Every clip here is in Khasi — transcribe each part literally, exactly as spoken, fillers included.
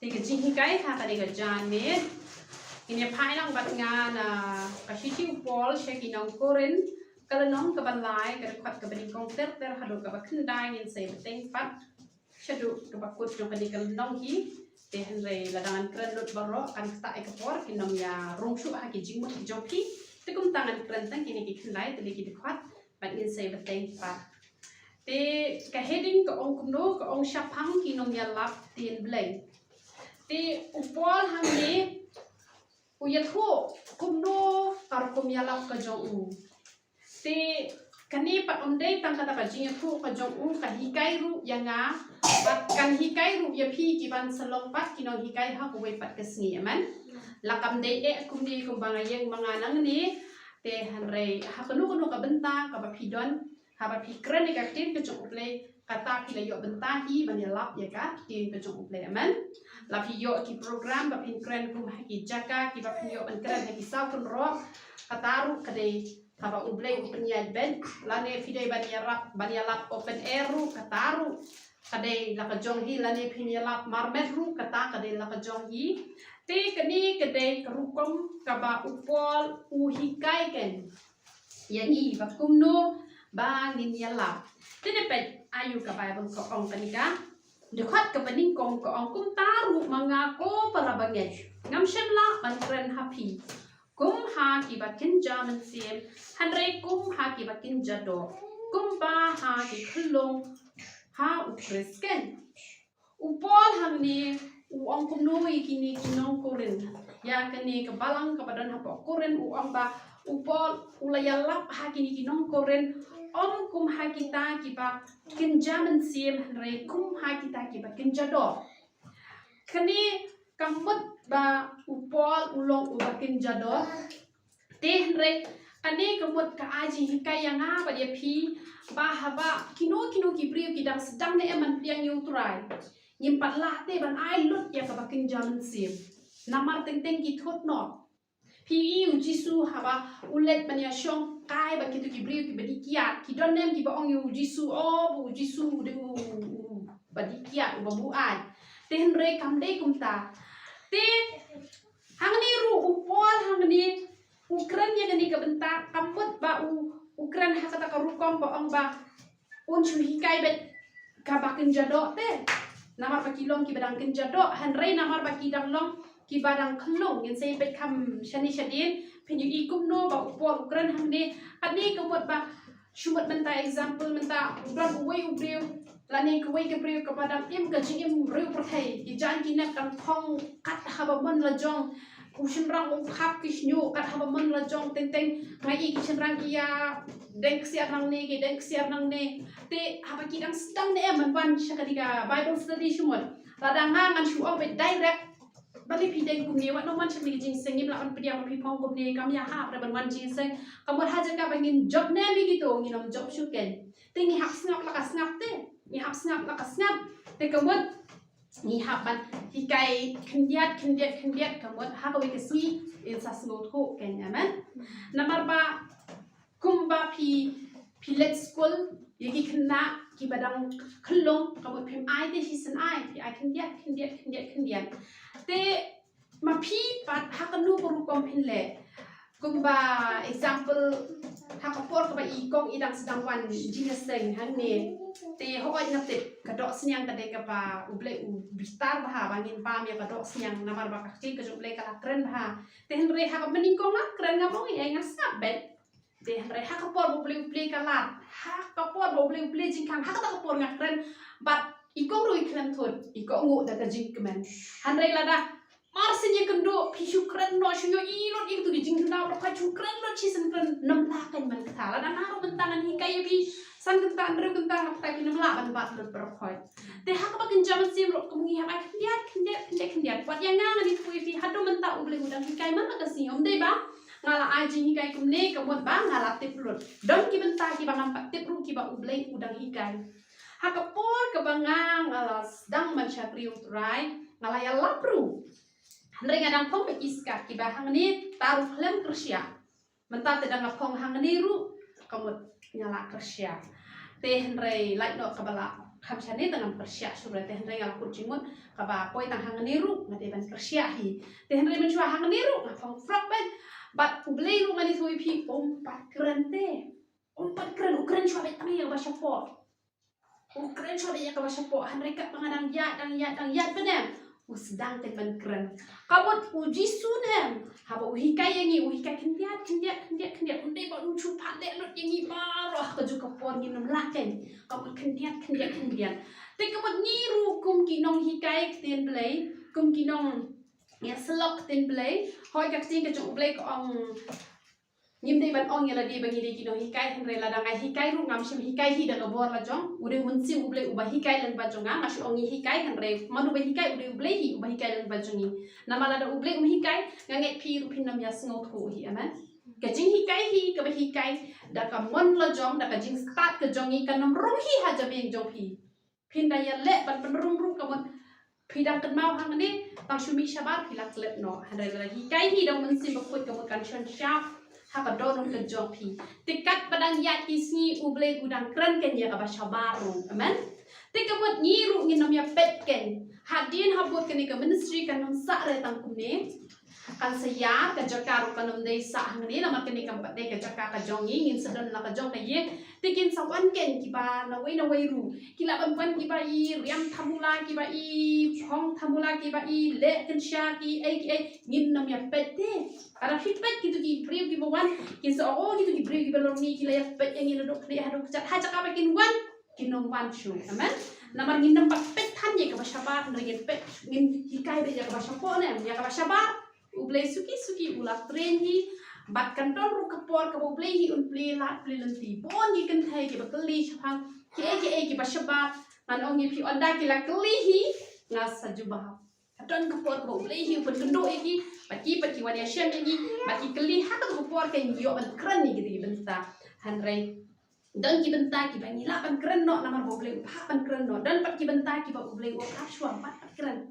Te ka jinghikai ha kane ka janmiet, ngin ïa phai lang bad nga na ka shithi u Paul sha ki nong Korinth, ka lynnong kaba lai, ka dkhot kaba nyngkong ter ter haduh kaba khyndai, ngin sa ïa bteng pat shaduh kaba kut jong kane ka lynnong hi. Te hynrei lada ngan kren lut baroh kan ktah ïa ka por, kin ym ïa rung shuh ha ki jingmut ki jong phi. Te kumta ngan kren tang kine ki khyndai tylli ki dkhot bad ngin sa ïa bteng pat. Te ka heading ka ong kumno, ka ong shaphang ki nongïalap ktien Blei. Te u Paul hangne u ïathuh kumno ka rukom ïalap ka jong u. Te kane pat ym dei tang kata ka jingïathuh ka jong u, ka hikai ruh ïa nga, bad kan hikai ruh ïa phi ki ban sa long pat ki nonghikai ha kawei pat ka sngi, amen. La kam dei eh kumne kumba nga ïeng ma nga nangne. Te hynrei ha kano kano ka bynta kaba phi don, haba phi kren ïa ka ktien ka jong U Blei, kata phi la ïoh bynta hi ban ïalap ïa ka ktien ka jong U Blei, amen. La phi ïoh ki program ba phin kren kum ha ki jaka kiba phin ïoh ban kren ha ki saw kynroh, kata ruh ka dei kaba U Blei u pynïaid beit. Lane phi dei ban ïarap, ban ïalap open air ruh, kata ruh ka dei la ka jong hi, lane phin ïalap marmet ruh, kata ka dei la ka jong hi. Te kane ka dei ka rukom kaba u Paul u hikai kein ïa ngi ba kumno ba ngin ïalap. Te ne peit aïu ka Bible ka ong kane ka. Dkhot kaba nyngkong ka ong, kumta ruh ma nga ko para bangeit, ngam shym lah ban kren ha phi kum ha kiba kynja mynsiem, hynrei kum ha kiba kynja doh, kumba ha ki khyllung ha U Khrist kein. U Paul hangne u ong kumno ïa kine ki nong Korinth, ïa kane ka balang kaba don hapoh Korinth, u ong ba u Paul u la ïalap ha kine ki nong Korinth ym kum ha kita kiba kynja mynsiem, hynrei kum ha kita kiba kynja doh. Kane ka mut ba u Paul u long uba kynja doh. Te hynrei kane ka mut ka ai jinghikai ïa nga bad ïa phi ba haba kino kino ki briew ki dang sdang ne em ban pdiang ïa U Trai, ngim pat lah te ban ai lut ïa kaba kynja mynsiem. Namar teng teng ki thut noh. Phi i U Jisu haba u leit ban ïashong kai bad kito ki briew kiba dih kiad, ki don ne em kiba ong ïa U Jisu, o, ba U Jisu u dei u, u, uba dih kiad, uba buaid. Te hynrei kam dei kumta. Te hangne ruh u Paul hangne u kren ïa kane ka bynta, ka mut ba u, u kren ha kata ka rukom ba ong ba un shu hikai beit kaba kynja doh te. Namar ba ki long kiba dang kynja doh, hynrei namar ba ki dang long kiba dang khyllung, ngin sa ïa peit kham shane shadien, phin ïohi kumno ba u Paul u kren hangne. Kane ka mut ba shu mut mynta example, mynta u don uwei u briew lane kawei ka briew kaba dang im ka jingim riewpyrthei, ki jaiñ ki nep dang phong kat haba mon la jong. U shynrang u khap ki shñiuh kat haba mon la jong, teng teng nga i ki shynrang ki ïa deng ksiar nangne, ki deng ksiar nangne. Te haba ki dang sdang ne em ban wan sha kane ka Bible study, shu mut lada nga ngan shu ong beit direct, balei phi deng kumne, wat nang wan sha kane ka jingïaseng, ngim lah ban pdiang ba phi phong kumne, kam ïa hap re ban wan jingïaseng. Ka mut ha jaka ba ngin jop ne em ïa kito, ngin ym jop shuh kein. Te ngi hap sngap la ka sngap te, ngi hap sngap la ka sngap. Te ka mut ngi hap ban hikai khyndiat khyndiat khyndiat, ka mut ha kawei ka sngi in sa sngewthuh kein, amen. Namar ba kumba phi, phi leit skul, ïa ki khynnah kiba dang khyllung, ka mut phim ai te shisien ai, phi ai khyndiat khyndiat khyndiat khyndiat. Te ma phi pat ha kano ka rukom phin leh. Kumba example, ha ka por kaba i kong i dang sdang wan jingïaseng hangne, te hooid nga tip ka dohsniang ka dei kaba U Blei u bitar bha ba ngin pam ïa ka dohsniang, namar ba ka ktien ka jong U Blei ka la kren bha. Te hynrei ha kaba nyngkong nga kren, ngam ong ei ei, nga sngap beit. Te hynrei ha ka por ba U Blei u plie ka lad, ha ka por ba U Blei u plie jingkhang, ha kata ka por nga kren bad i kong ruh i khlem thut, i kohnguh da ka jingkmen. Hynrei lada mar sien ïakynduh, phi shu kren noh, shu ïohi lut ïa kito ki jingduna baroh, shu kren lut shisien, kren nym lah kein ban kata. Lada nga ruh mynta ngan hikai ïa phi san kynta hynriew kynta, nga batai phin nym lah ban bat lut baroh. Te ha kaba kynja mynsiem ruh kumne, hap ai khyndiat khyndiat khyndiat khyndiat. Wat ïa nga, ngan ïathuh ïa phi, haduh mynta U Blei u dang hikai man la ka sngi, ym dei ba nga la ai jinghikai kumne ka mut ba nga la tip lut. Don ki bynta kiba ngam pat tip ruh kiba U Blei u dang hikai. Ha ka por kaba nga, nga la sdang ban shakri U Trai, nga la ïalap ruh. Hynrei nga dang phong bad ki skat kiba hangne ta ruh khlem kyrshah. Mynta te da nga phong hangne ruh, ka mut nga la kyrshah. Te hynrei lait noh kaba la Kham shane tang ngam pyrshah shuh te hynrei nga la kut jingmut kaba poi tang hangne ruh nga dei ban pyrshah hi. Te hynrei mynshuwa hangne ruh nga phong frok bad bad U Blei ruh nga ïathuh ïa phi um pat kren te. Um pat kren, u kren shuwa bad tang ïa kaba shapoh. U kren shuwa bad ïa kaba shapoh hynrei katba nga dang ïaid dang ïaid dang ïaid bad em u sdang te ban kren. Ka mut u Jisu ne haba u hikai ïa ngi u hikai khyndiat khyndiat khyndiat khyndiat, um dei ba u shu pat leh lut ïa ngi baroh ha kajuh ka por ngin ym lah kein. Ka mut khyndiat khyndiat khyndiat. Te ka mut ngi ruh kum ki nonghikai ktien Blei, kum ki nongïasyllok ktien Blei, hooid ka ktien ka jong U Blei ka ong ngim dei ban ong ïa lade ba ngi dei ki nonghikai hynrei lada nga hikai ruh ngam shym hikai hi da ka bor la jong. U dei u Mynsiem U Blei uba hikai lyngba jong nga, nga shu ong ngi hikai hynrei mano ba hikai? U dei U Blei hi uba hikai lyngba jong ngi. Namar lada U Blei um hikai nga ngeit phi ruh phin ym ïasngewthuh hi, amen. Ka jinghikai hi kaba hikai da ka mon la jong, da ka jingstad ka jong ngi, kan ym rung hi ha jingim jong phi. Phin da ïaleh ban pynrung ruh ka mut phi dang kynmaw hangne tang shu mih shabar phi la klet noh. Hynrei lada hikai hi da u Mynsiem Bakhuid ka mut kan shon shap ha ka dohnud ka jong phi. Te katba dang ïaid ki sngi U Blei u dang kren kein ïa kaba shabar ruh. Amen. Te ka mut ngi ruh ngin ym ïa peit kein. Hadien habud kane ka ministry kan ym sah re tang kumne. Kan sa ïar, ka jaka ruh kan ym dei sah hangne namar kane kam pat dei ka jaka ka jong ngi, ngin sa don la ka jong ka ïing. Te kin sa wan kein kiba nawei nawei ruh. Ki lah ban wan kiba i riam thamula, kiba i phong thamula, kiba i leh kynsha, ki ei ki ei, ngin ym ïa peit te. Lada phi peit kito ki briew kiba wan kin sa ong, oh, kito ki briew kiba long ni ki la ïa peit ïa ngi naduh khlieh haduh kjat, ha jaka ba kin wan kin ym wan shuh. Amen. Namar ngin ym pat peit than ïa kaba shabar, hynrei ngin peit, ngin hikai beit ïa kaba shapoh ne ïa kaba shabar. U Blei suki suki u la train hi. Bad kan don ruh ka por kaba U Blei hi un plie lad plie lynti. Bun ki kynthei kiba kylli shaphang kiei kiei kiba shabar. Ngan ong ïa phi, ynda ki la kylli hi, nga sa jubab. Ka don ka por kaba U Blei hi u pynkynduh ïa ki, bad ki pat ki wan ïashem ïa ngi, bad ki kylli, ha kata ka por kein ngi ïoh ban kren ïa kita ki bynta. Hynrei don ki bynta kiba ngi lah ban kren noh namar ba U Blei u phah ban kren noh. Don pat ki bynta kiba U Blei u phah shuwa ban pat kren.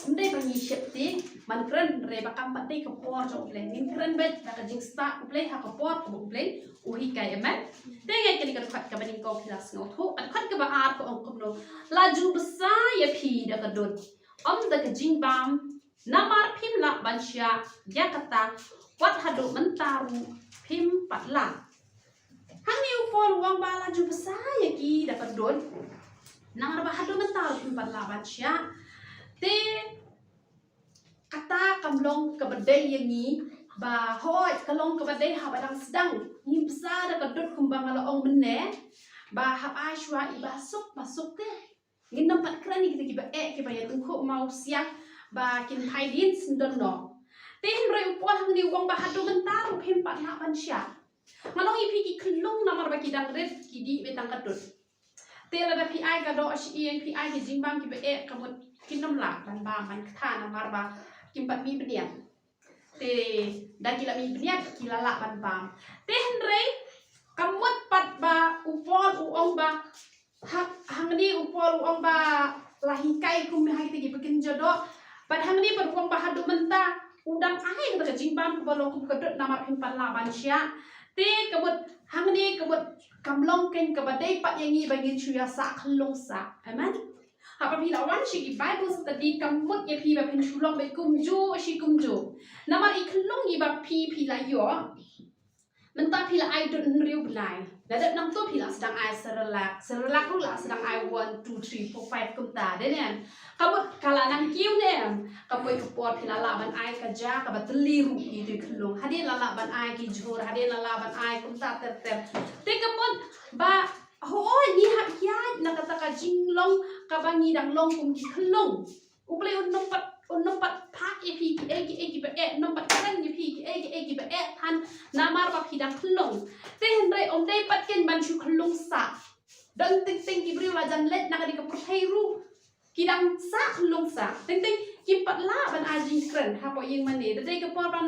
Ym dei ba ngi sheptieng ban kren, hynrei ba kam pat dei ka por jong U Blei. Ngin kren beit da ka jingstad U Blei ha ka por kaba U Blei u hikai, amen. Te ngi kane ka dkhot kaba nyngkong phi la sngewthuh. Ka dkhot kaba ar ka ong kumno? La ju bsa ïa phi da ka dud, ym da ka jingbam, namar phim lah ban shah ïa kata, wat haduh mynta ruh phim pat lah. Hangne u Paul u ong ba la ju bsa ïa ki da ka dud, namar ba haduh mynta ruh phim pat lah ban shah. Te kata kam long kaba dei ïa ngi, ba hooid ka long kaba dei haba dang sdang ngim bsa da ka dud kumba nga la ong mynne, ba haba shuwa i ba suk ba suk te. Ngin ym pat kren ïa kita kiba eh kiba ïa tyngkhuh maw siang ba kin phai dien syndon noh. Te hynrei u Paul hangne u ong ba haduh mynta ruh phim pat lah ban shah. Nga ong ïa phi ki khyllung namar ba ki dang rit ki dih beit tang ka dud. Te lada phi ai ka doh shi ïing, phi ai ki jingbam kiba eh, ka mut kin ym lah ban bam ban kta namar ba kim pat mih bniat. Te da ki la mih bniat ki la lah ban bam. Te hynrei ka mut pat ba u Paul u ong ba ha, hangne u Paul u ong ba la hikai kum ha kita kiba kynja doh. Bad hangne pat u ong ba haduh mynta u dang ai kata ka jingbam kaba long kum ka dud namar phim pat lah ban shah. Te ka mut hangne ka mut kam long kein kaba dei pat ïa ngi ba ngin shu ïa sah khyllung sah. Amen. Haba phi la wan sha ki Bible study kam mut ïa phi ba phin shu long beit kumjuh shi kumjuh. Namar i khyllung iba phi phi la ïoh, mynta phi la ai dud hynriew bnai. La dep nangta phi la sdang ai Cerelac. Cerelac ruh la sdang ai one, two, three, four, five kumta. Dei ne em? Ka mut ka la nang kiew ne em? Ka poi ka por phi la lah ban ai ka ja kaba tylli ruh ïa i khyllung. Hadien la lah ban ai ki jhur, hadien la lah ban ai kumta ter ter. Te ka mut ba hooid ngi hap ïaid na kata ka jinglong kaba ngi dang long kum ki khyllung. U Blei un ym pat, un ym pat phah ïa phi kiei kiei kiba eh, un ym pat kren ïa phi kiei kiei kiba eh than namar ba phi dang khyllung. Te hynrei ym dei pat kein ban shu khyllung sah. Don teng teng ki briew la jan leit na kane ka pyrthei ruh ki dang sah khyllung sah. Teng teng kim pat lah ban ai jingkren hapoh ïing mane. Da dei ka por ban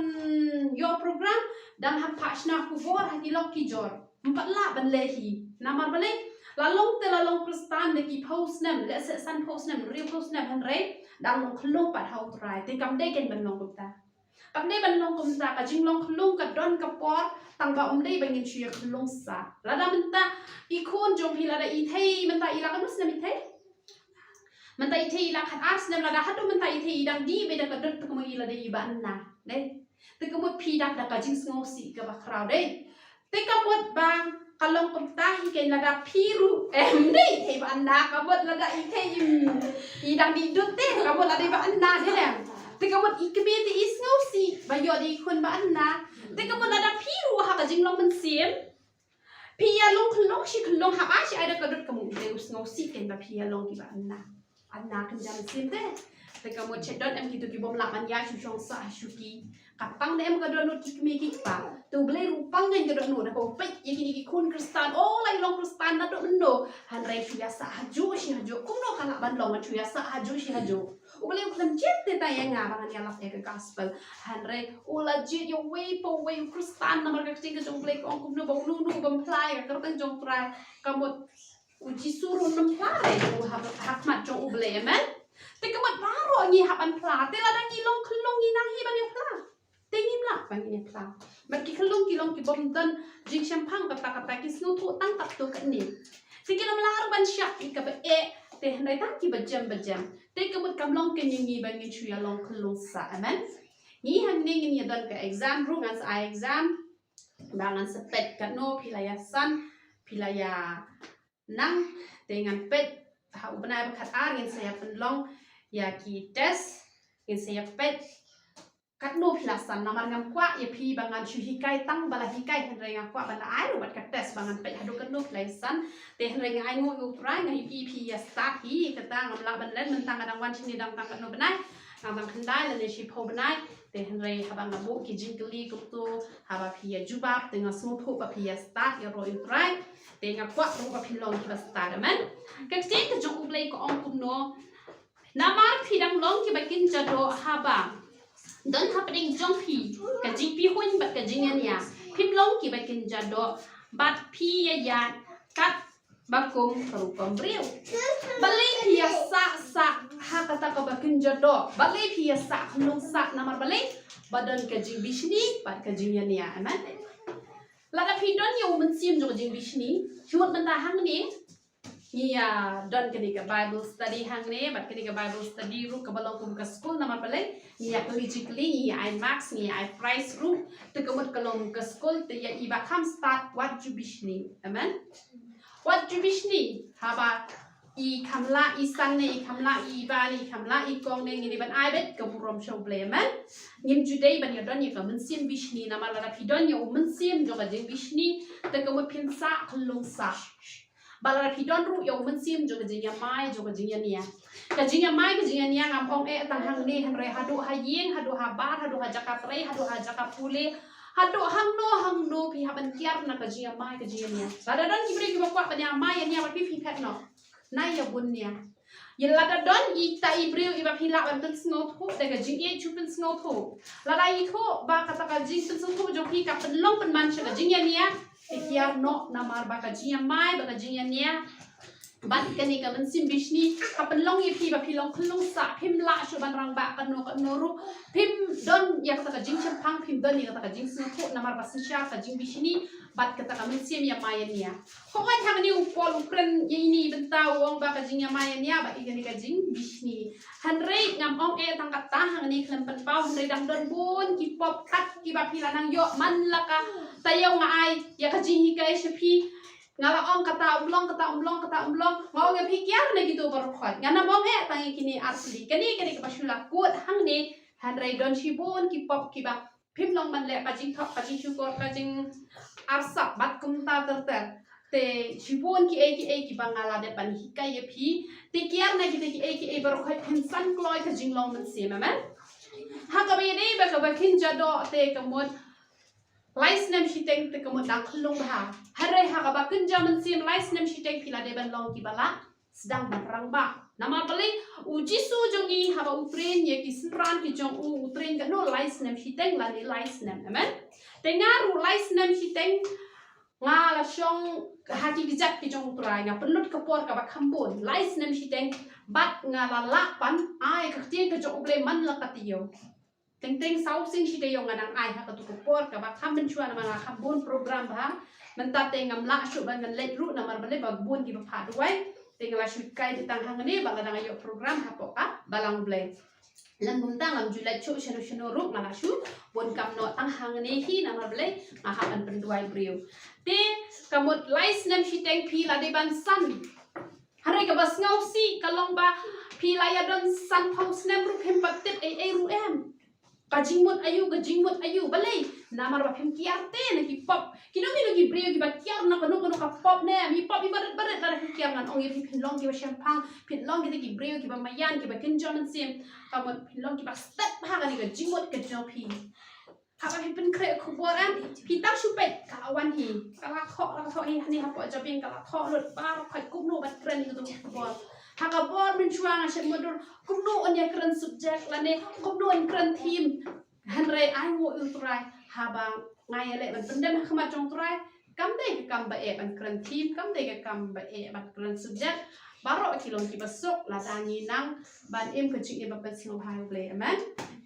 ïoh program dang hap phah shna khubor ha ki lok ki jor. Ym pat lah ban leh hi. Namar balei? La long te la long Khristan da ki phew snem, lehse san phew snem, hynriew phew snem, hynrei dang long khyllung pat ha U Trai. Te kam dei kein ban long kumta. Kam dei ban long kumta, ka jinglong khyllung ka don ka por, tang ba ym dei ba ngin shu ïa khyllung sah. Lada mynta i khun jong phi lada i thei mynta i la katno snem i thei? Mynta i thei i la khatar snem, lada haduh mynta i thei i dang dih beit da ka dud, te ka mut i la dei i ba na. Dei. Te ka mut phi dap da ka jingsngewsih kaba khraw dei. Te ka mut ba ka long kumta hi kein lada phi ruh em dei thei ba na, ka mut lada i thei im i dang dih dud te ka mut lada i ba na dei lem. Te ka mut i kmie te i sngewsih ba ïoh dei i khun ba na. Te ka mut lada phi ruh ha ka jinglong mynsiem phi ïa long khyllung shi khyllung haba shi ai da ka dud, ka mut i te u sngewsih kein ba phi ïa long ki ba na. An na kynja mynsiem te. Te ka mut shet don em kitu ki bym lah ban ïa shu shong sah ha shuki. Ka pang ne em ka dohnud ki kmie ki kpa. Te U Blei ruh pang ne ka dohnud, da ka u peit ïa kine ki khun Khristan, o la i long Khristan naduh mynno. Hynrei shu ïa sah hajuh shi hajuh. Kumno ka lah ban long shu ïa sah hajuh shi hajuh? U Blei u khlem jied te tang ïa nga ba ngan ïalap ïa ka gospel. Hynrei u la jied ïa uwei pa uwei u Khristan, namar ka ktien ka jong U Blei ka ong kumno ba uno uno u bym phla ïa ka kyrteng jong U Trai. Ka mut U Jisu ruh um phla re u ha, ha khmat jong U Blei, amen. Te ka mut baroh ngi hap ban phla, te lada ngi long khyllung ngi nang hi ban ïa phla. Te ngim lah ban ïa phla. Bad ki khyllung ki long ki bym don jingshemphang kata kata, ki sngewthuh tang katto katne. Te ki lam lah ruh ban shah ïa kaba eh, te hynrei tang kiba jem ba jem. Te ka mut kam long kane ngi ba ngin shu ïa long khyllung sah, amen. Ngi hangne ngin ïa don ka exam ruh, ngan sa ai exam. Ba ngan sa peit katno phi la ïa san, phi la ïa nang, te ngan peit ha u bnai ba khatar ngin sa ïa pynlong ïa ki test, ngin sa ïa peit katno phi la san, namar ngam kwah ïa phi ba ngan shu hikai tang ba la hikai, hynrei nga kwah ban ai ruh bad ka test ba ngan peit haduh katno phi la ïa san. Te hynrei nga ai nguh ïa U Trai, nga ïohi phi ïa stad hi, kata ngam lah ban len, mynta nga dang wan shane dang tang katno bnai, dang tang khyndai lane shiphew bnai. Te hynrei haba nga buh ki jingkylli kumto, haba phi ïa jubab, te nga sngewthuh ba phi ïa stad ïaroh ïa U Trai. Te nga kwah ruh ba phi long kiba stad, amen. Ka ktien ka jong U Blei ka ong kumno? Namar phi dang long kiba kynja doh haba don hapdeng jong phi ka jingpihuiñ bad ka jingïania, phim long kiba kynja doh bad phi ïa ïaid kat ba kum ka rukom briew. Balei phi ïa sah sah ha kata kaba kynja doh? Balei phi ïa sah khyllung sah? Namar balei? Ba don ka jingbishni bad ka jingïania, amen. Lada phi don ïa u mynsiem jong ka jingbishni, shuh mynta hangne ngi ïa don kane ka Bible study hangne, bad kane ka Bible study ruh kaba long kum ka skul, namar balei? Ngi ïa kylli jingkylli, ngi ïa ai marks, ngi ïa ai prize ruh. Te ka mut ka long ka skul, te ïa i ba kham stad wat ju bishni. Amen. Wat ju bishni, haba i kham lah i san ne, i kham lah i ba ne, i kham lah i kong ne, ngi dei ban ai beit ka burom sha U Blei, amen. Ngim ju dei ban ïa don ïa ka mynsiem bishni, namar lada phi don ïa u mynsiem jong ka jingbishni, te ka mut phin sah khyllung sah. Bad lada phi don ruh ïa u mynsiem jong ka jingïamai, jong ka jingïania. Ka jingïamai, ka jingïania ngam ong eh tang hangne, hynrei haduh ha ïing, haduh ha bar, haduh ha jaka trei, haduh ha jaka pule, haduh hangno hangno phi hap ban kiar na ka jingïamai, ka jingïania. Lada don ki briew kiba kwah ban ïamai ïania bad phi, phi phet noh. Nai ïa bun nia. Ïa lada don ita i briew iba phi lah ban pynsngewthuh da ka jingïeit, shu pynsngewthuh. Lada i thuh ba kata ka jingpynsngewthuh jong phi ka pynlong pynman sha ka jingïania, te kiar noh, namar ba ka jingïamai bad ka jingïania bad kane ka mynsiem bishni ka pynlong ïa phi ba phi long khyllung sah, phim lah shuh ban rangbah kano kano ruh, phim don ïa kata ka jingshemphang, phim don ïa kata ka jingsngewthuh, namar ba synshar ka jingbishni bad kata ka mynsiem ïamai ïania. Hooid, hangne u Paul u kren ïa ine i bynta, u ong ba ka jingïamai ïania bad ïa kane ka jingbishni. Hynrei ngam ong eh tang kata hangne khlem pynpaw, hynrei dang don bun ki pop kat kiba phi la nang ïoh man la ka taïew. Nga ai ïa ka jinghikai sha phi, nga la ong kata um long, kata um long, kata um long. Nga ong ïa phi kiar na kito baroh khoit. Nga nam ong eh tang ïa kine arphew. Kane, kane kaba shu la kut hangne, hynrei don shibun ki pop kiba phim long ban leh ka jingthok, ka jingshukor, ka jingarsap bad kumta ter ter. Te shibun kiei kiei kiba nga la dep ban hikai ïa phi. Te kiar na kita kiei kiei baroh khoit phin san kloi ka jinglong mynsiem, amen. Ha kaba ïadei bad kaba kynja doh te ka mut lai snem shiteng te ka mut dang khyllung bha. Hynrei ha kaba kynja mynsiem lai snem shiteng phi la dei ban long kiba la sdang ban rangbah. Namar balei? U Jisu jong ngi haba u train ïa ki synran ki jong u, u train katno? Lai snem shiteng lane lai snem. Amen. Te nga ruh lai snem shiteng nga la shong ha ki kjat ki jong u Trai, nga pynlut ka por kaba kham bun, lai snem shiteng, bad nga la lah ban ai ka ktien ka jong u Blei man la ka taïew. Teng teng saw sien shi taïew nga dang ai ha katu ka por kaba kham mynshuwa namar nga kham bun program bha. Mynta te ngam lah shuh ban ngan leit ruh namar balei ba bun kiba phah duwai. Te nga la shu kai tang hangne ba la dang ïoh program hapoh ka Balang U Blei. Lem kumta ngam ju leit shuh shano shano ruh, nga la shu bun kam noh tang hangne hi namar balei nga hap ban pynduwai briew. Te ka mut lai snem shiteng phi la dei ban san. Hynrei kaba sngewsih ka long ba phi la ïa don sanphew snem ruh phim pat tip ei ei ruh em. Ka jingmut aïu, ka jingmut aïu, balei? Namar ba phim kiar te na ki pop. Kino kino ki briew kiba kiar na kano kano ka pop ne, mi pop ibarit barit lada phi kiar, ngan ong ïa phi phin long kiba shemphang, phin long kita ki briew kiba maïan, kiba kynja mynsiem. Ka mut phin long kiba stet bha kane ka jingmut ka jong phi. Haba phi pynkhreh khubor em, phi tang shu peit ka la wan hi, ka la thoh, la thoh hi, hani hapoh jabieng ka la thoh lut, baroh khoit kumno ban kren ïa katu ka khubor. Ha ka bor mynshuwa nga shem mutdur kumno yn ïa kren subject lane kumno yn kren theme. Hynrei ai nguh ïa U Trai haba nga ïaleh ban pyndem ha khmat jong U Trai, kam dei ka kam ba eh ban kren theme, kam dei ka kam ba eh ban kren subject. Baroh ki long kiba suk lada ngi nang ban im ka jingim ba pynsngewbha ïa U Blei. Amen.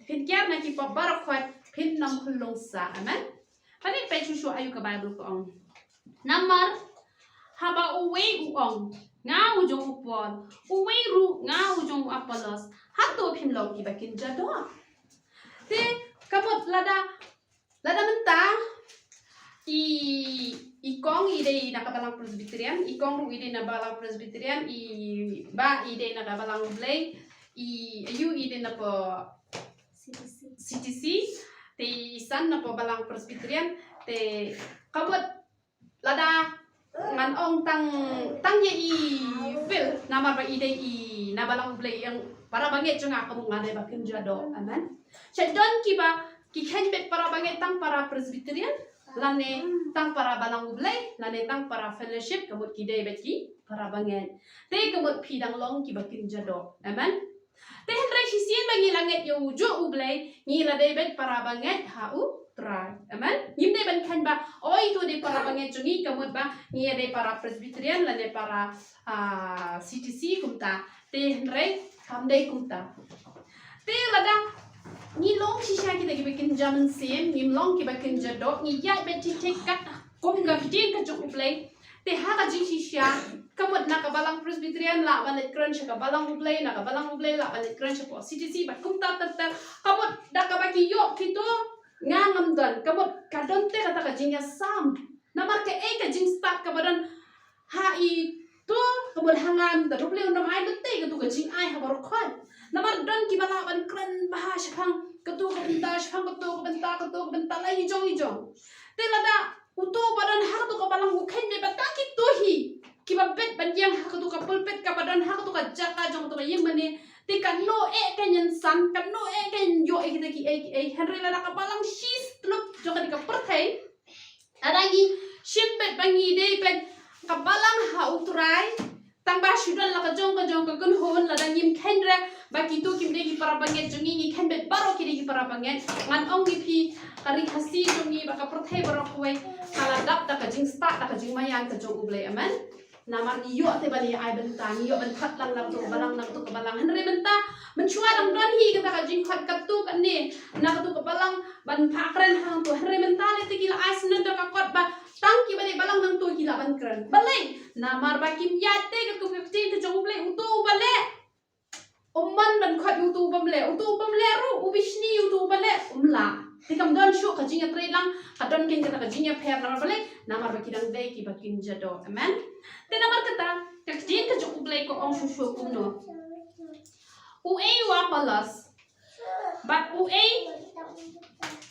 Phin kiar na ki pop baroh khoit, phin nang khunlung sa. Amen. Pynban peit shuh shuh aïu ka Bible ka ong. Namar haba uwei u ong, nga u jong u Paul, uwei ruh, nga u jong u Apollos, hato phim long kiba kynja doh? Te ka mut lada, lada mynta i, i kong i dei na ka Balang Presbyterian, i kong ruh i dei na Balang Presbyterian, i bah i dei na ka Balang U Blei, i aïu i dei na poh C T C, te i san na poh Balang Presbyterian, te ka mut lada ngan ong tang, tang ïa i Phil namar ba i dei i na Balang U Blei, ïa para bangeit jong nga ka mut nga dei ba kynja doh. Amen. Sha don kiba ki kheiñ beit para bangeit tang para Presbyterian lane tang para Balang U Blei lane tang para fellowship, ka mut ki dei beit ki para bangeit. Te ka mut phi dang long kiba kynja doh. Amen. Te hynrei shisien ba ngi la ngeit ïa u juh U Blei, ngi la dei beit para bangeit ha U Trai. Amen. Ngim dei ban kheiñ ba oi to dei para bangeit jong ngi, ka mut ba ngi ïa dei para Presbyterian lane para, ah, C T C kumta. Te hynrei kam dei kumta. Te lada ngi long shisha kita kiba kynja mynsiem, ngim long kiba kynja doh, ngi ïaid beit thik thik kat kum ka ktien ka jong U Blei. Te ha ka jingshisha ka mut na ka Balang Presbyterian lah ban leit kren sha ka Balang U Blei, na ka Balang U Blei lah ban leit kren sha poh C T C bad kumta ter ter. Ka mut da kaba ki ïoh kito nga ngam don, ka mut ka don te kata ka jingïasam. Namar kaei ka jingstad kaba don ha i to, ka mut ha nga mynta ruh U Blei un ym ai mynta katu ka jingai ha baroh khoit. Namar don kiba lah ban kren bha shaphang katu ka bynta, shaphang katu ka bynta, katu ka bynta la i jong i jong. Te lada uto uba don ha katu ka Balang u kheiñ beit ba ka kito hi kiba bit ban ïeng ha katu ka pulpit kaba don ha katu ka jaka jong katu ka ïing mane, te kano eh kan ïeng san, kano eh kan ïoh eh kita kiei kiei. Hynrei lada ka Balang shi stluk jong kane ka pyrthei, lada ngi shim beit ba ngi dei beit ka Balang ha U Trai, tang ba shu don la ka jong ka jong ka kynhun, lada ngim kheiñ re ba kito kim dei ki para bangeit jong ngi, ngi kheiñ beit baroh ki dei ki para bangeit. Ngan ong ïa phi, ka ri Khasi jong ngi bad ka pyrthei baroh kawei ka la dap da ka jingstad, da ka jingmaïan ka jong U Blei. Amen. Namar ngi ïoh te ban ïa ai bynta, ngi ïoh ban khot lang na katu ka Balang, na katu ka Balang. Hynrei mynta mynshuwa dang don hi kata ka jingkhot katu kane na katu ka Balang ban phah kren hangto. Hynrei mynta lei te ki la ai snem da ka kot ba tang kiba dei Balang nangto ki lah ban kren. Balei? Namar ba kim ïaid te ka kum ka ktien ka jong U Blei, uto uba leh um mon ban khot uto uba ym leh, uto uba ym leh ruh u bishni uto uba leh um lah. Te kam don shuh ka jingïatreilang, ka don kein kata ka jingïapher, namar balei? Namar ba ki dang dei kiba kynja doh. Amen. Te namar kata ka ktien ka jong U Blei ka ong shuh shuh kumno? Uei u Apollos bad uei,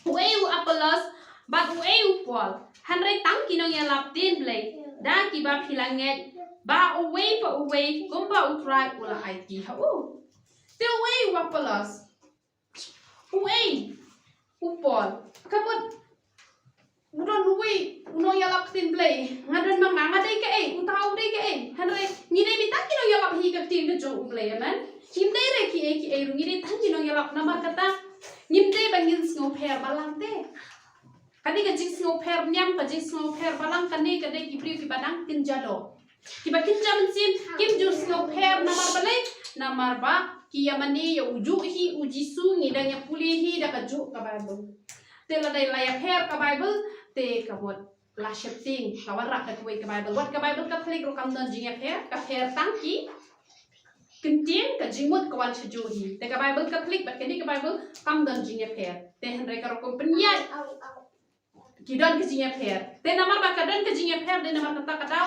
uei u Apollos bad uei u Paul? Hynrei tang ki nongïalap ktien Blei da kiba phi la ngeit, ba uwei pa uwei kumba U Trai u la aiti ha u. Te uei u Apollos? Uei u Paul? Ka mut u don uwei u nongïalap ktien Blei. Nga don ma nga, nga dei kaei, uta u dei kaei. Hynrei ngi dei beit tang ki nongïalap hi ka ktien ka jong U Blei, amen. Ngim dei re kiei kiei ruh, ngi dei tang ki nongïalap, namar kata ngim dei ba ngin sngewpher balang te. Kane ka jingsngewpher niam, ka jingsngewpher balang, kane ka dei ki briew kiba dang kynja doh. Kiba kynja mynsiem kim ju sngewpher, namar balei? Namar ba ki ïa mane ïa u juh hi u Jisu, ngi dang ïa pule hi da ka juh ka Bible. Te lada la ïa pher ka Bible, te ka mut la sheptieng, ka wanrah da kawei ka Bible. Wat ka Bible Katholik ruh kam don jingïapher, ka pher tang ki ktien, ka jingmut ka wan sha juh hi. Te ka Bible Katholik bad kane ka Bible kam don jingïapher. Te hynrei ka rukom pynïaid ki don ka jingïapher. Te namar ba ka don ka jingïapher, te namar kata ka daw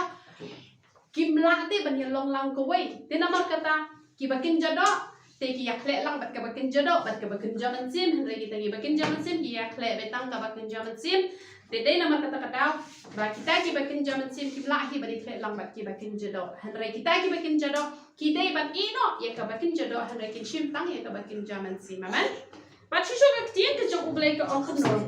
kim lah te ban ïa long lang kawei. Te namar kata kiba kynja doh te ki ïa khleh lang bad kaba kynja doh bad kaba kynja mynsiem, hynrei kita kiba kynja mynsiem ki ïa khleh beit tang kaba kynja mynsiem. Te dei namar kata ka daw ba kita kiba kynja mynsiem kim lah hi ban ïa khleh lang bad kiba kynja doh. Hynrei kita kiba kynja doh ki dei ban ïeh noh ïa kaba kynja doh, hynrei kin shim tang ïa kaba kynja mynsiem. Amen. Bad shuh shuh ka ktien ka jong U Blei ka ong kumno.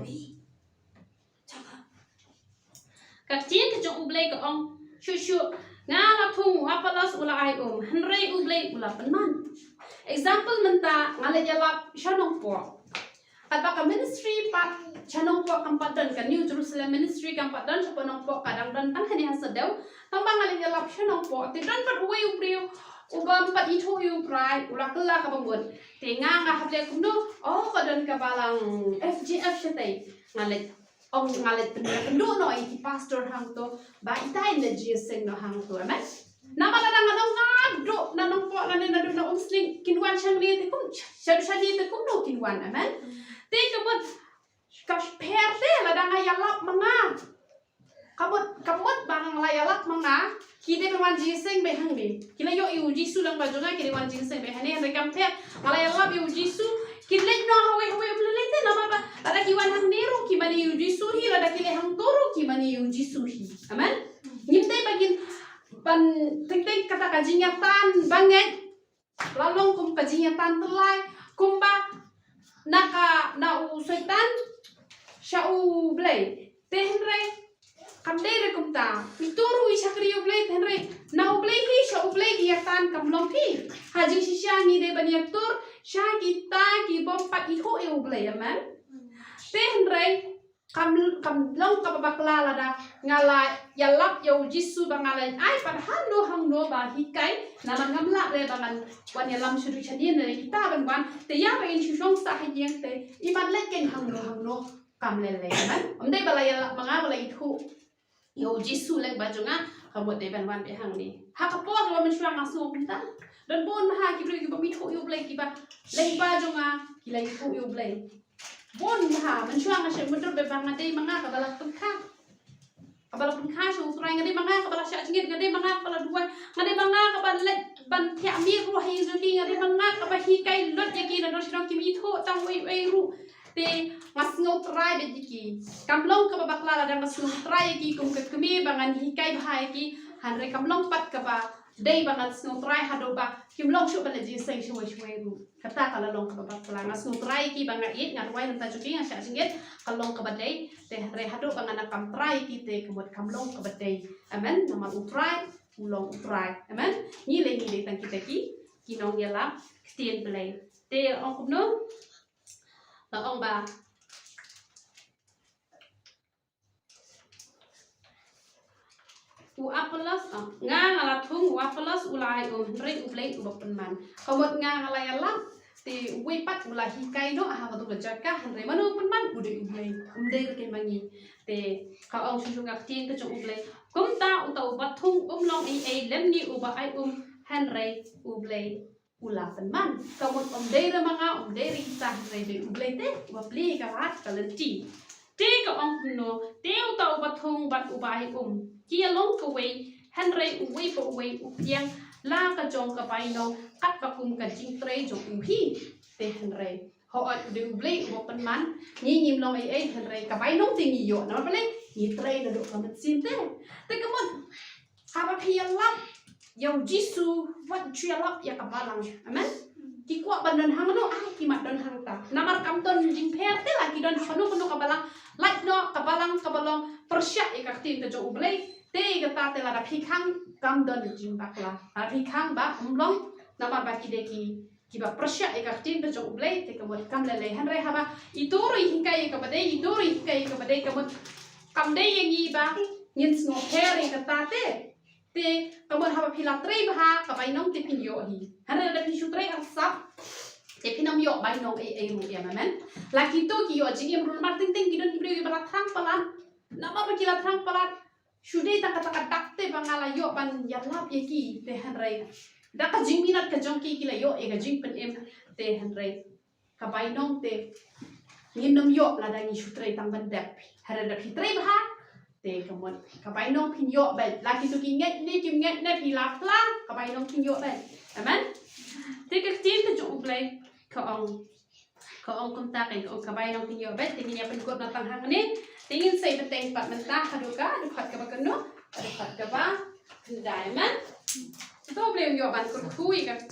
Ka ktien ka jong U Blei ka ong, shuh shuh, nga la thung, u Apollos u la ai um, hynrei U Blei u la pynman. Example mynta, nga la ïalap sha Nongpoh. Katba ka ministry pat sha Nongpoh kam pat don, ka New Jerusalem Ministry kam pat don sha Nongpoh, ka dang don tang hangne ha Sahdew. Tang ba nga la ïalap sha Nongpoh, te don pat uwei u briew uba ym pat ithuh ïa U Trai, u la kylla kaba mut. Te nga nga hap leh kumno, oh, ka don ka balang F J F shatei. Nga leh ong, nga leh pynduh noh ïa ki pastor hangto ba itai na jingïaseng noh hangto, amen. Namar lada nga ong nga duh na Nongpoh lane naduh na Umsning kin wan shangne te kum, sha, shangne te kumno kin wan, amen. Te ka mut ka pher te lada nga ïalap ma nga. Ka mut, ka mut ba nga la ïalap ma nga, ki dei ban wan jingïaseng beit hangne. Ki la ïoh ïa u Jisu lang ba jong nga, ki dei wan jingïaseng beit hangne, hynrei kam pher, nga la ïalap ïa u Jisu, ki leit noh hawei hawei, um lei lei te namar ba lada ki wan hangne ruh ki mane ïa u Jisu hi, lada ki leit hangto ruh ki mane ïa u Jisu hi. Amen. Ngim dei ba ngin ban teng teng kata ka jingïatan ba ngeit la long kum ka jingïatan tyllai, kumba na ka, na u Soitan sha U Blei. Te hynrei kam dei re kumta. Ito ruh i shakri U Blei, te hynrei na U Blei hi sha U Blei ki ïatan kam long hi. Ha jingshisha ngi dei ban ïatur sha kita ki bym pat ithuh ïa U Blei, amen. Te hynrei kam, kam long kaba bakla lada nga la ïalap ïa u Jisu ba nga la ai pat hangno hangno ba hikai, namar ngam lah re ba ngan wan ïalam shaduh shadien ne kita ban wan, te ïa ba in shu shong sah ha ïing te i ban leit kein hangno hangno, kam lei lei, amen. Ym dei ba la ïalap ma nga ba la ithuh ïa u Jisu leng ba jong nga, ka mut dei ban wan beit hangne. Ha ka por kaba mynshuwa nga sngew kumta. Don bun ha ki briew kiba ym ithuh ïa U Blei kiba leng ba jong nga ki la ithuh ïa U Blei. Bun ha, mynshuwa nga shem mutdur beit ba nga dei ma nga kaba la pynkha. Kaba la pynkha sha U Trai, nga dei ma nga kaba la shah jingit, nga dei ma nga kaba la duwai, nga dei ma nga kaba leit ban thiah miet ruh ha ïing jong ki, nga dei ma nga kaba hikai lut ïa ki, naduh sha ki ym ithuh tang uei uei ruh. Te nga sngew trai beit ïa ki. Kam long kaba bakla lada nga sngew trai ïa ki kum ka kmie ba ngan hikai bha ïa ki. Hynrei kam long pat kaba dei ba ngan sngew trai haduh ba kim long shuh ban leit jingïaseng shawei shawei ruh. Kata ka la long kaba bakla. Nga sngew trai ïa ki ba nga ïeit, nga duwai na bynta jong ki, nga shah jingit, ka long kaba dei. Te hynrei haduh ba nga nang kam trai ïa ki te ka mut kam long kaba dei. Amen. Namar U Trai u long U Trai. Amen. Ngi lei ngi dei tang kita ki, ki nongïalap ktien Blei. Te ong kumno? La ong ba u Apollos, ah, nga nga la thung, u Apollos u la ai um, hynrei U Blei uba pynman. Ka mut nga nga la ïalap, te uwei pat u la hikai noh ha katu ka jaka, hynrei mano u pynman? U dei U Blei, um dei ruh kein ma ngi. Te ka ong shuh shuh ka ktien ka jong U Blei. Kumta uta uba thung um long ei ei lymne uba ai um, hynrei U Blei u la pynman. Ka mut ym dei re ma nga, ym dei re kita, hynrei dei U Blei te uba plie ka rat ka lynti. Te ka ong kumno? Te uta uba thung bad uba ai um ki ïa long kawei, hynrei uwei pa uwei u pdiang la ka jong ka bainong katba kum ka jingtrei jong u hi. Te hynrei hooid u dei U Blei uba pynman, ngi ngim long ei ei, hynrei ka bainong te ngi ïoh namar balei? Ngi trei naduh ka mynsiem te. Te ka mut haba phi ïalap ïa u Jisu, wat shu ïalap ïa ka balang. Amen. Ki kwah ban don hangno, ai ki mat don hangta. Namar kam don jingpher te la ki don hangno hangno ka balang. Lait noh ka balang kaba long pyrshah ïa ka ktien ka jong U Blei. Te kata te lada phi khang kam don jingbakla. Lada phi khang ba ym long namar ba ki dei ki kiba pyrshah ïa ka ktien ka jong U Blei, te ka mut kam lei lei. Hynrei haba ito ruh i hikai ïa kaba dei, ito ruh i hikai ïa kaba dei, ka mut kam dei ïa ngi ba ngin sngewpher ïa kata te. Te ka mut haba phi la trei bha ka bainong te phin ïoh hi. Hynrei lada phi shu trei arsap te phin ym ïoh bainong ei ei ruh ïa, amen. La kito ki ïoh jingim ruh namar teng teng ki don ki briew kiba la thrang palat. Namar ba ki la thrang palat shu dei tang kata ka dak te ba nga la ïoh ban ïalap ïa ki te hynrei da ka jingminot ka jong ki ki la ïoh ïa ka jingpynim te hynrei ka bainong te ngin ym ïoh lada ngi shu trei tang ban dep. Hynrei lada phi trei bha te ka mut ka bainong phin ïoh beit. La kito ki ngeit ne kim ngeit ne phi la phla ka bainong phin ïoh beit. Amen. Te ka ktien ka jong U Blei ka ong ka ong kumta, ka ong ka bainong phin ïoh beit. Te ngin ïa pynkut na tang hangne. Te ngin sei bteng pat mynta haduh ka dkhot kaba kano, dkhot kaba khyndai. Amen. To U Blei un ïoh ban kyrkhu ïa ka